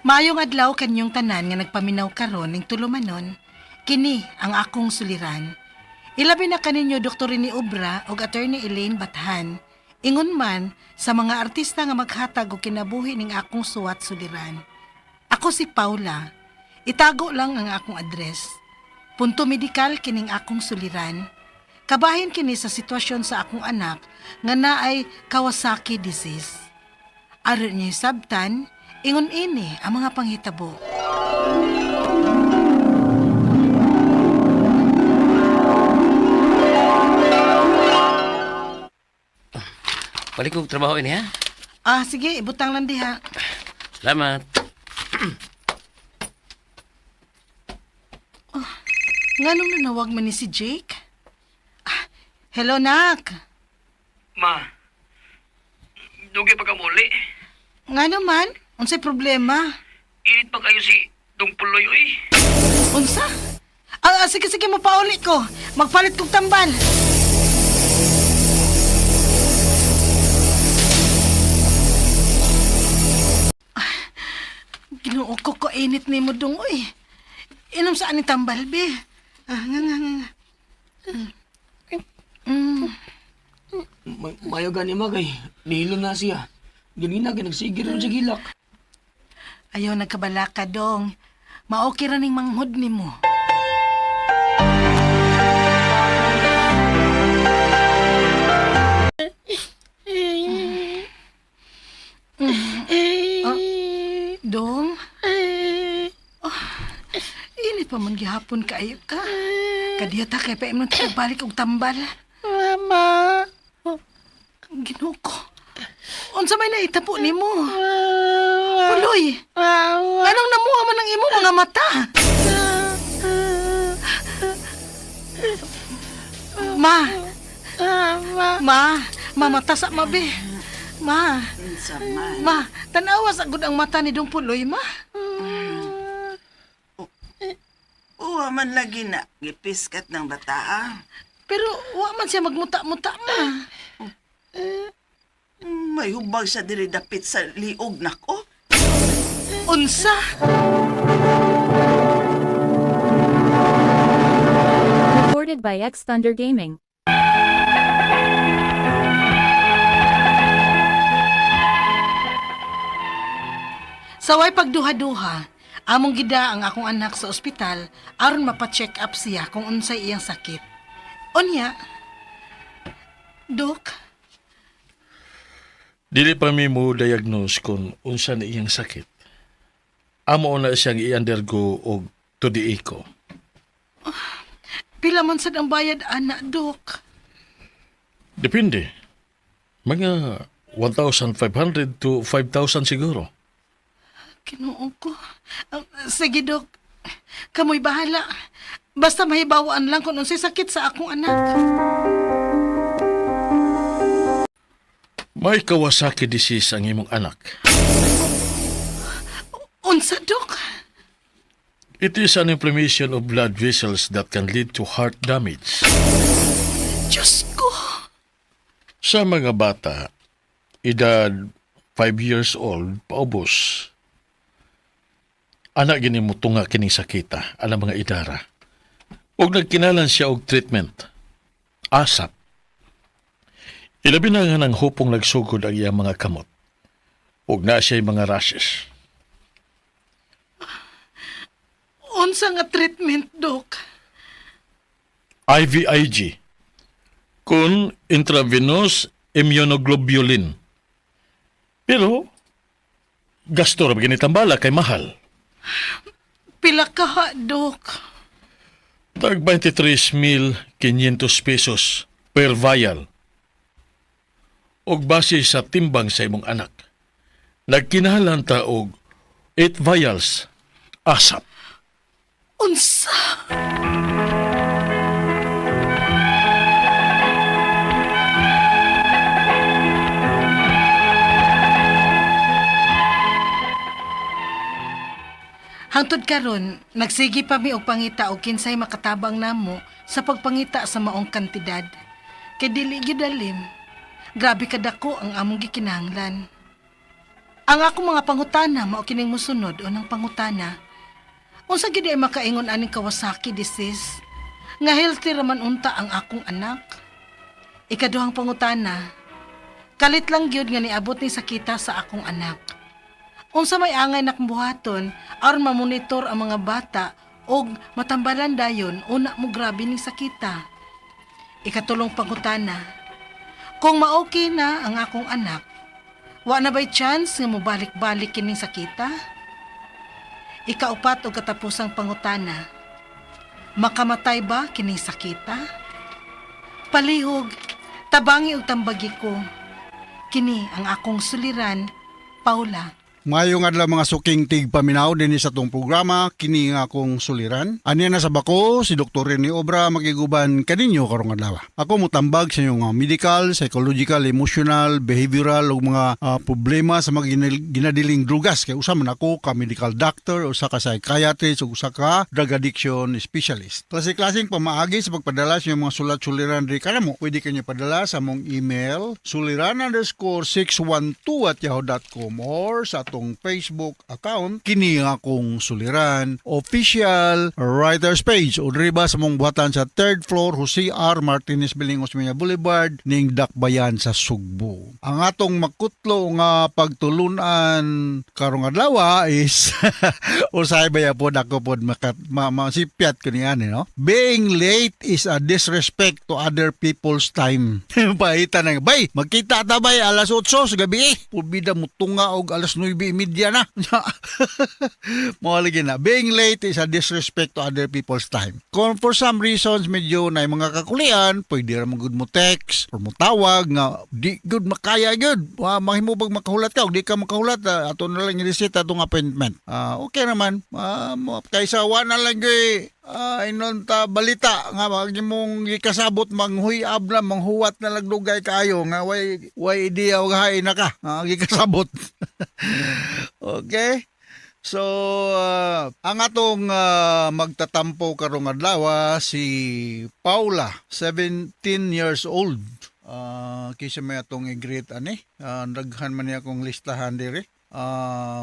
Maayong adlaw kanyong tanan nga nagpaminaw karon ning tulumanon, kini ang akong suliran. Ilabi na kaninyo Dr. Rene Obra ug Attorney Elaine Bathan. Ingon man sa mga artista nga maghatag og kinabuhi ning akong suwat suliran. Ako si Paula. Itago lang ang akong address. Punto medikal kining akong suliran. Kabahin kini sa sitwasyon sa akong anak nga naay Kawasaki disease. Aron niyo sabtan, ingon ini ang mga panghitabo. Balik kong trabaho ini ha. Ah, sige, ibutang lang diha. Salamat. Nganong nanawag man ni si Jake? Ah, hello, nak. Ma, dugay pa ka muli. Nga naman, unsay problema? Init pa kayo si Dong Puloy, oy. Unsa? Ah, ah, sige, sige, mapauli ko. Magpalit kong tambal. Ah, Ginoo ko ko init ni mo dong, oy. Inom saan ni tambal, be? Ah, nga, nga, nga. Mm. Mayo gani ma kay nihilo na siya. Ganina kay nagsigir ron sa gilak. Ayaw nagkabalaka dong. Maokay ra ning manghod nimo. Ah, dong? Oh, init pa man gihapon kaayo ka. Kadiyo ta kay paimnon ta balik og tambal. Mama. Ginoo ko. Unsa may naitapo nimo? Puloy. Anong namuha man ang imo mga mata? Ma. Ma, mamata sa mabi. Ma. Ma, tanawa sa gud ang mata ni Dong Puloy, ma. Uwa man lagi na, gipiskat ng bataa. Pero wa man siya magmuta-muta, ma. May hubag siya diri dapit sa liog nako. Unsa? Recorded by X Thunder Gaming. Saway pagduha-duha, among gida ang akong anak sa ospital aron mapa-check up siya kung unsay iyang sakit. Unya, Dok, Dili pa mi mo diagnose kung unsa na iyang sakit. Amo na siyang i-undergo og to the echo. pila man sad ang bayad ana, Dok? Depende. Mga 1,500 to 5,000 siguro. Kinoo ko. Ah, sige, Dok. Kamoy bahala. Basta mahibawaan lang kung unsay sakit sa akong anak. May Kawasaki disease ang imong anak. Unsa, Dok? It is an inflammation of blood vessels that can lead to heart damage. Diyos ko. Sa mga bata, edad 5 years old, paubos. Anak gini mo tunga kining sakita, alam mga idara. Og nagkinalan siya og treatment. ASAP. Ilabi na nga ng hupong nagsugod ang iyang mga kamot. Og na siya'y mga rashes. Unsa nga treatment, Dok? IVIG. Kun intravenous immunoglobulin. Pero, gasto ra ba tambala kay mahal. Pila ka, ha, Dok? Tag 23,500 pesos per vial. Og base sa timbang sa imong anak, nagkinahalan ta og 8 vials ASAP. Unsa? Hangtod karon, nagsige pa mi og pangita og kinsay makatabang namo sa pagpangita sa maong kantidad. Kay dili gyud alim. Grabe kadako ang among gikinahanglan. Ang akong mga pangutana mao kining mosunod unang pangutana. Unsa gid ay makaingon aning Kawasaki disease? Nga healthy raman unta ang akong anak. Ikaduhang pangutana. Kalit lang gyud nga niabot ni sakita sa akong anak. Unsa may angay nakong buhaton aron mamonitor ang mga bata og matambalan dayon una mo grabe ning sakita. Ikatulong pangutana. Kung ma-okay na ang akong anak, wa na ba'y chance nga mobalik-balik kining sakita? Ikaupat og katapusang pangutana. Makamatay ba kining sakita? Palihog, tabangi og tambagi ko. Kini ang akong suliran, Paula. Mayong adlaw, mga suking tigpaminaw, dinhi sa atong programa "Kini nga akong suliran". Aniya na sa bako si Dr. Rene Obra, makiguban kaninyo karong adlaw. Ako mutambag sa inyong medical, psychological, emotional, behavioral ug mga problema sa mga ginadiling drugas kay usa man ako ka medical doctor, usa ka psychiatrist ug usa ka drug addiction specialist. Klase-klaseng pamaagi sa pagpadala sa inyong mga sulat suliran diri kanamo. Pwede kanyo padala sa among email suliran_612@yahoo.com or sa atong Facebook account "Kini nga akong suliran official writers page" o diri ba sa among buhatan sa third floor, Jose R. Martinez Building, Osmeña Boulevard, ning Dakbayan sa Sugbo. Ang atong makutlo nga pagtulunan karong adlaw is usahay baya pod ako pod makat masipyat ko niyan eh, no? Being late is a disrespect to other people's time. Pahita na, "Bay, magkita ta bay alas 8 sa gabi eh." Pubida mo tunga og alas 9:30 na. Mo lagi na. Being late is a disrespect to other people's time. Kung for some reasons medyo na mga kakulian, pwede ra man gud mo text or mo tawag nga di gud makaya gud. Wa mahimo bag makahulat ka, og di ka makahulat, ato na lang i-reset atong appointment. Okay naman. Kaysa wa na lang gyud inon ta balita nga wag mong gikasabot, manghuyab na, manghuwat na lang dugay kaayo nga way idea og hain na ka gikasabot. Okay. So, ang atong magtatampo karong adlaw si Paula, 17 years old. Kisa may atong i-greet ani. Daghan man niya akong listahan diri.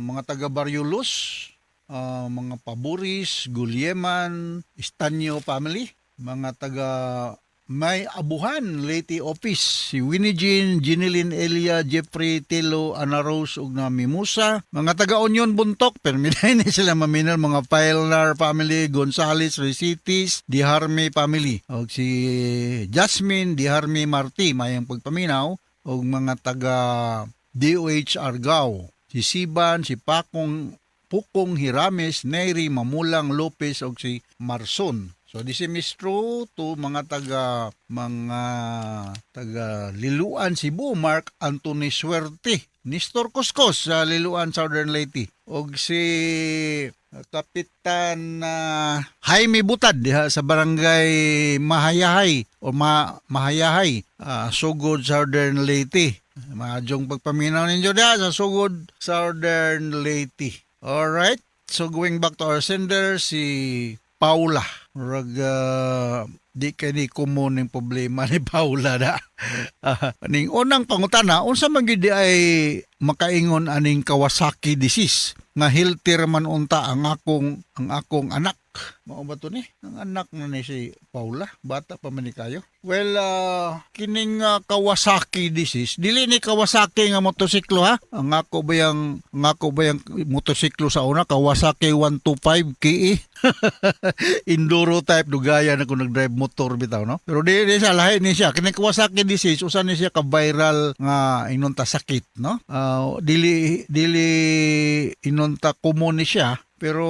Mga taga Barriolus, mga Paburis, Gulyeman, Estanyo family, mga taga May Abuhan, Leyte Office, si Winnie Jean, Ginilyn Elia, Jeffrey, Telo, Ana Rose ug na Mimusa, mga taga Union Buntok, pero ni sila maminal, mga Pilar family, Gonzales, Recitis, Diharme family, ug si Jasmine Diharme Marti, mayang pagpaminaw, ug mga taga DOH Argao, si Siban, si Pakong Pukong Hirames, Neri Mamulang Lopez ug si Marson. So this is true to mga taga Liluan Cebu, Mark Anthony Suerte, Nestor Coscos sa Liluan, Southern Leyte. Og si Kapitan Jaime Butad diha sa barangay Mahayahay o Mahayahay, Sogod, Southern Leyte. Maadyong pagpaminaw ninyo diha sa Sogod, Southern Leyte. Alright. So going back to our sender, si Paula. Murag di kay ni common ning problema ni Paula na. Ning unang pangutana, unsa man gyud di ay makaingon aning Kawasaki disease nga healthy man unta ang akong anak? Mao ba to ni? Ang anak na ni si Paula, bata pa man ni kayo. Well, kining Kawasaki disease, dili ni Kawasaki nga motosiklo ha. Ang ako ba yung motosiklo sa una, Kawasaki 125 KE. Enduro type, dugaya na ko nag-drive motor bitaw, no. Pero di siya lahi ni siya. Kini Kawasaki disease, usa ni siya ka viral nga inonta sakit, no. Dili inonta common ni siya, pero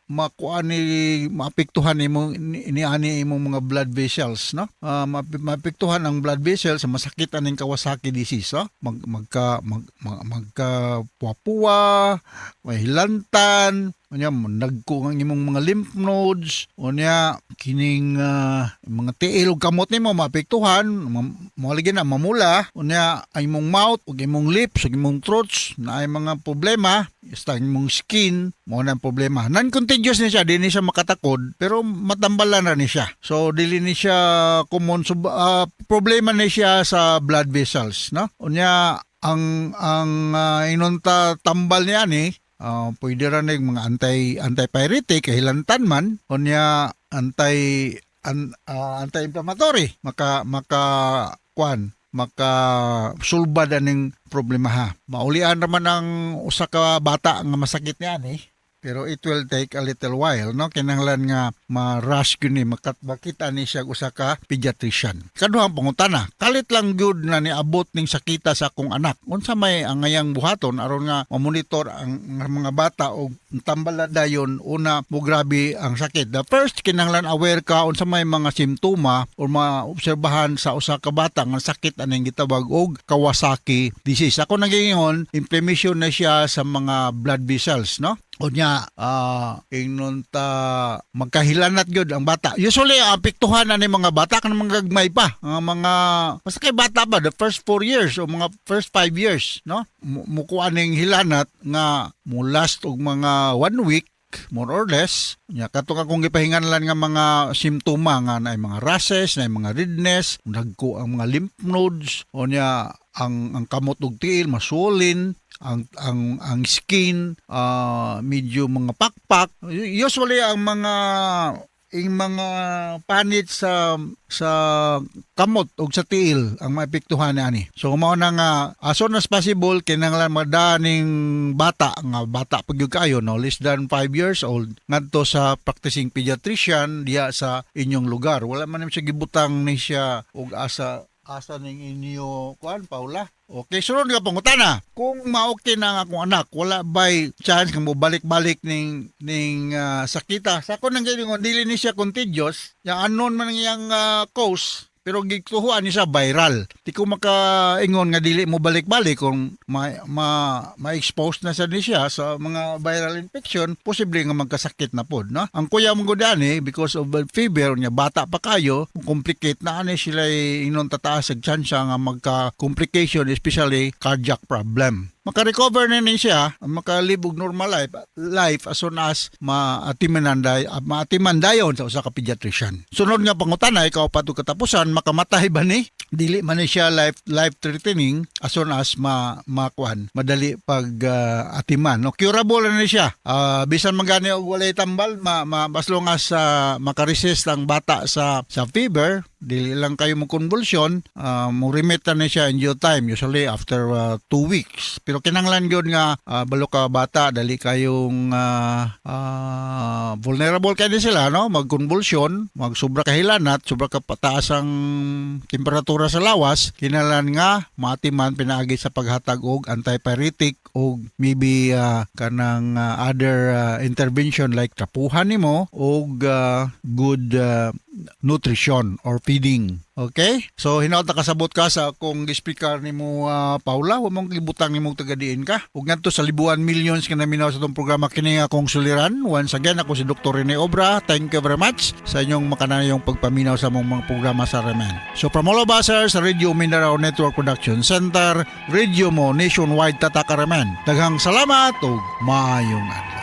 makuha ni maapektuhan nimo ni ani imong mga blood vessels, no. Maapektuhan ang blood vessels sa masakit aning Kawasaki disease, no? mag magka mag, mag, magka puwa, may hilantan, unya nagko ang imong mga lymph nodes, unya kining mga tiil ug kamot nimo maapektuhan, mo lagi na mamula, unya ang imong mouth ug imong lips ug imong throats na ay mga problema, basta ang imong skin mo na ang problema. Non-contagious ni siya, di ni siya makatakod, pero matambalan na ni siya. So dili ni siya common. So, problema ni siya sa blood vessels, no. Unya Ang inunta tambal niya ni pwede ra ning mga antipyretic kay hilantan man, unya anti-inflammatory, maka maka kwan maka sulbad aning problema ha. Maulian naman ang usa ka bata nga masakit niya ni, pero it will take a little while, no? Kinahanglan nga ma-rush gyud ni makita ni siya usa ka pediatrician. Kaduhang pangutana, kalit lang gyud na niabot ning sakita sa akong anak, unsa may angayang buhaton aron nga mamonitor ang mga bata og tambal na dayon una mo grabe ang sakit? The first, kinahanglan aware ka unsa may mga simptoma o maobserbahan sa usa ka bata nga sakit aning gitawag og Kawasaki disease. Ako nagingon, inflammation na siya sa mga blood vessels, no? Unya, ingnon ta magkahilanat gyud ang bata. Usually apektuhan na ni mga bata kanang mga gagmay pa, ang mga basta kay bata pa, the first 4 years o mga first 5 years, no? Mukuha ning hilanat nga mo last og mga one week more or less. Nya katong akong gipahinganlan nga mga simptoma nga naay mga rashes, naay mga redness, nagko ang mga lymph nodes, o nya ang kamot ug tiil maswollen, ang skin medyo mga pakpak. Usually ang mga ing mga panit sa kamot ug sa tiil ang maepektuhan ni ani. So mao na nga as soon as possible kinahanglan madaning bata nga bata pag gyud kayo, no, less than 5 years old, ngadto sa practicing pediatrician diya sa inyong lugar. Wala man siya gibutang ni siya og asa asa ning inyo kuan, Paula. Okay, sunod nga pangutana. Kung ma-okay na ang akong anak, wala bay chance nga mo balik-balik ning sakita? Sa ako nang giingon, dili ni siya contagious. Yang unknown man ang iyang cause, pero gituhuan ni siya viral. Di ko makaingon nga dili mo balik-balik kung ma, ma, ma-expose na sa ni siya sa mga viral infection, posible nga magkasakit na pod, no? Ang kuya mo gud ani, because of the fever niya, bata pa kayo, complicate na ani sila, inon tataas ang tsansa nga magka-complication, especially cardiac problem. Maka-recover na ni siya, makalive og normal life as soon as maatiman dayon sa usa ka pediatrician. Sunod nga pangutana, ikaw pa katapusan, makamatay ba ni? Dili man ni siya life life threatening as soon as ma makuan, madali pag atiman. No, curable na ni siya. Bisan man gani og walay tambal, ma as long as makaresist ang bata sa fever, dili lang kayo mo convulsion, mo remit na ni siya in due time, usually after 2 weeks. Pero kinanglan gyud nga balo ka bata, dali kayong vulnerable kay ni sila, no, magconvulsion, magsobra kahilanat, sobra ka pataas ang temperatura sa lawas. Kinahanglan nga maatiman pinaagi sa paghatag og antipyretic og maybe kanang other intervention like trapuhan nimo og good nutrition or feeding. Okay? So hinaot nakasabot ka sa akong speaker nimo, Paula, wa mong gibutang nimo taga diin ka. Ug ngadto sa libuan millions nga naminaw sa atong programa, kini nga akong suliran. Once again, ako si Dr. Rene Obra. Thank you very much sa inyong makanayong pagpaminaw sa among mga programa sa RMN. So from all of us here sa Radio Mindanao Network Production Center, Radio Mo Nationwide Tatak RMN. Daghang salamat ug maayong adlaw.